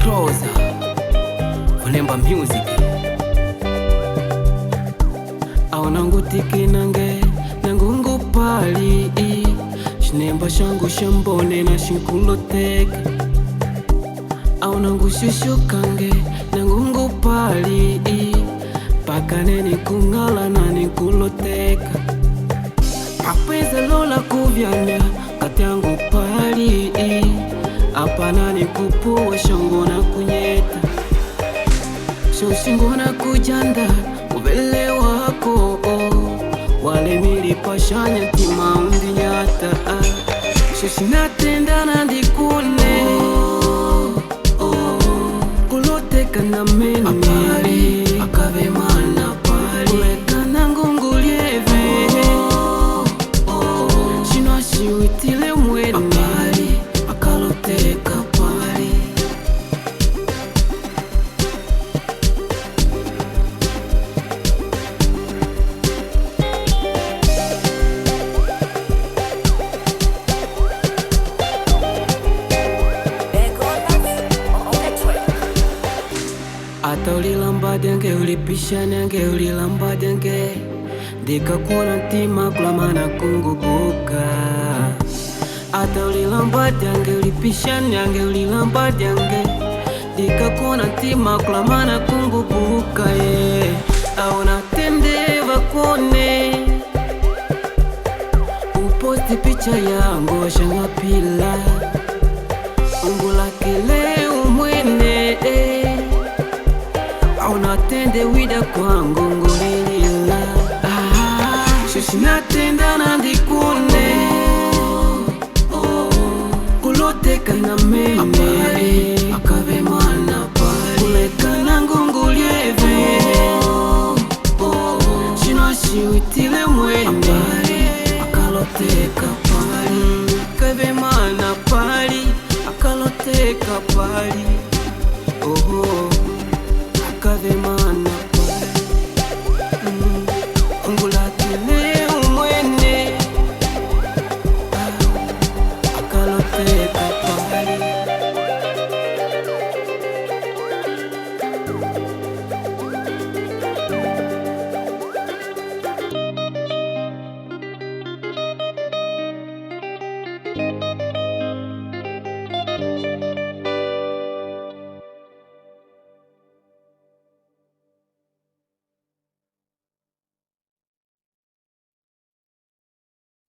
Closer Vulemba Music Aonangutikinange nangungupali Shinemba shangu shambone na shinkuloteka Aonangushushukange nangungupali Pakaneni kung'ala na nikuloteka Papeza lola kuvyanya katyangu pali Apana nikupuwa shangu na kunyeta Shoshingo na kujanda uvele wako Wale milipashanya timaundi nyata Shoshinatenda nandikune Kuloteka na mene Apali, akave mana pali Kuleka na ngungulieve Shino ashiwitile mwene Apali, akaloteka pali. Begolas on the track. Ata ulilamba dyange ulipishanyange ulilamba dyange ndikakuona ntima kulamana kungubuka. Ata ulilamba dyange ulipishanyange ulilamba dyange ndikakuona ntima kulamana kungubuka ye aona tende vakone uposti picha yangu washangapila ungulakile umwene aunatende wida kwangu ngulilila shoshinatenda nandikune kuloteka na mene akave mana pali kuleka na ngungulieve shino ashiwitile mwene akaloteka pali kave mana pali akaloteka pali oho akave mana.